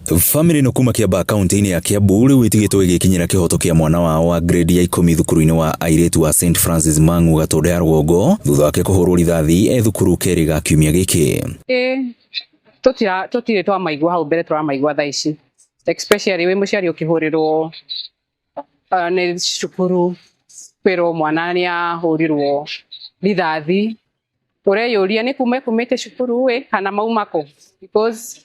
Famĩlĩ ĩno kuma Kiambaa kaunti-inĩ ya Kiambu rĩu ĩtigĩtwo ĩgĩkinyĩra kĩhoto kĩa mwana wao wa grade ya ikũmi thukuru-inĩ wa airĩtu wa St Francis Mang'u Gatũndũ ya Rũgongo thutha wake kũhũrwo rithathi e thukuru kerĩ ga kiumia gĩkĩ. Ĩĩ tũtirĩ twamaigua hau mbere, tũramaigua thaa ici, especially wĩ mũciari ũkĩhũrĩrwo nĩ cukuru kwĩrwo mwana nĩ ahũrirwo rithathi, ũreyũria nĩ kuma ĩkumĩte cukuru ĩ kana mauma kũ, because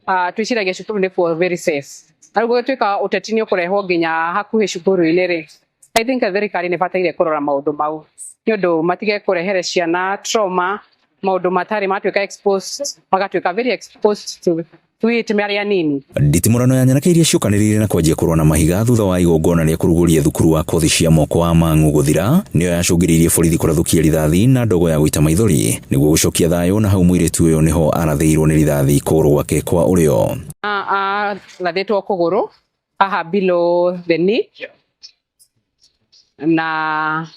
twĩciragia cukuru nĩ kuo very safe, na rĩu gũgĩtuĩka ũteti nĩ ũkũrehwo nginya hakuhĩ cukuru-inĩ rĩ, I think thirikari nĩ ĩbataire kũrora maũndũ mau nĩ ũndũ matige kũrehere ciana trauma, maũndũ matarĩ matuĩka exposed, magatuĩka very exposed to it marĩ anini. Nditimũrano ya nyanake iria ciũkanĩrĩire na kwanjia kũrũa na mahiga thutha wa igongona rĩa kũrugũria thukuru wa kothi cia moko wa Mang'u gũthira nĩyo yacũngĩrĩirie borithi kũrathũkia rithathi na ndogo ya gũita maithori nĩguo gũcokia thayũ, na hau mũirĩtu ũyũ nĩho arathĩirwo nĩ rithathi kũgũrũ gwake kwa ũrĩo. Arathĩtwo kũgũrũ haha below the knee, na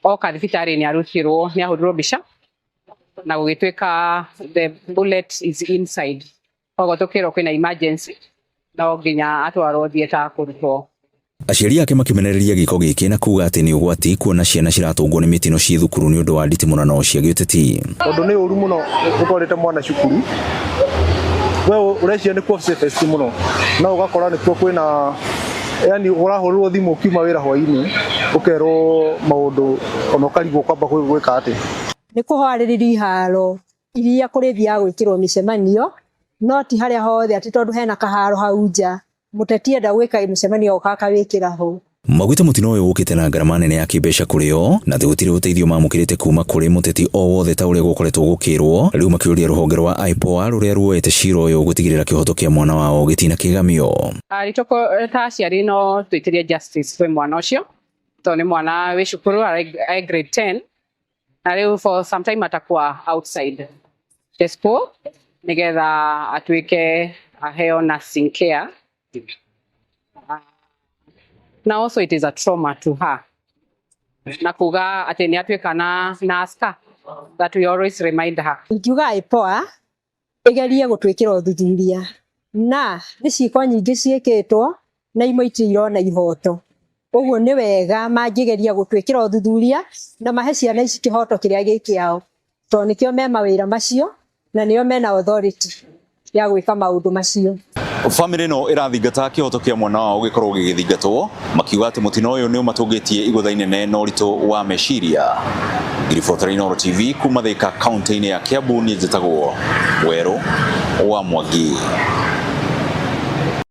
oka thibitarĩ nĩ arutirwo, nĩ ahũrirwo mbica na gũgĩtuĩka the bullet is inside, koguo tũkĩrwo kwĩna emergency, no nginya atwarwo theatre kũrutwo. Aciari ake makĩmenereria gĩko gĩkĩ na kuga atĩ nĩ ũgwati kuona ciana ciratũngwo nĩ mĩtino ciĩ thukuru nĩ ũndũ wa nditimũrano cia gĩũteti. Tondũ nĩ ũru mũno ũtwarĩte mwana cukuru, we ũreciria nĩkuo safest mũno, no ũgakora nĩkuo kwĩna, yani ũrahũrĩrwo thimũ ũkiuma wĩra hwainĩ ũkerwo maũndũ ona ũkarigwo kwamba gwĩka atĩa. Nĩ kũharĩrĩria iharo iria kũrĩthiaga gwĩkĩrwo mĩcemanio, no ti harĩa hothe atĩ tondũ hena kaharo hau nja, mũteti enda gwĩka mũcemanio oka akawĩkĩra ho. Maugĩte mũtino ũyũ ũkĩte na ngarama nene ya kĩmbeca kũrĩ o na atĩ gũtirĩ ũteithio mamũkĩrĩte kuma kũrĩ mũteti o wothe ta ũrĩa gũkoretwo gũkĩrwo. Rĩu makĩũria rũhonge rwa IPOA rũrĩa ruoete cira ũyũ gũtigĩrĩra kĩhoto kĩa mwana wao gĩtinakĩgamio. Arutwo ta aciari no twĩtĩrie justice kwĩ mwana ũcio tondũ nĩ mwana wĩ cukuru arĩ grade 10, na rĩu for some time atakuwa outside the school nĩgetha atuĩke aheo nursing care. Na also it is a trauma to her, na kuga atĩ nĩ atuĩka na scar that we always remind her. Ingiuga IPOA ĩgerie gũtwĩkĩra ũthuthuria, na nĩ ciĩko nyingĩ ciĩkĩtwo na imwe itirĩ irona ihoto, ũguo nĩ wega mangĩgeria gũtwĩkĩra ũthuthuria na mahe ciana ici kĩhoto kĩrĩa gĩ kĩao, tondũ nĩkĩo me mawĩra macio na nĩo mena authority ya gwĩka maũndũ macio. Famĩlĩ ĩno ĩrathingata kĩhoto kĩa mwana wao gĩkorwo gĩgĩthingatwo, makiuga atĩ mũtino ũyũ nĩ ũmatũngĩtie igũtha inene na ũritũ wa meciria. Ngiribota Inooro TV kuma Thika kaunti-inĩ ya Kiambu, niĩ njĩtagwo Werũ wa Mwangi.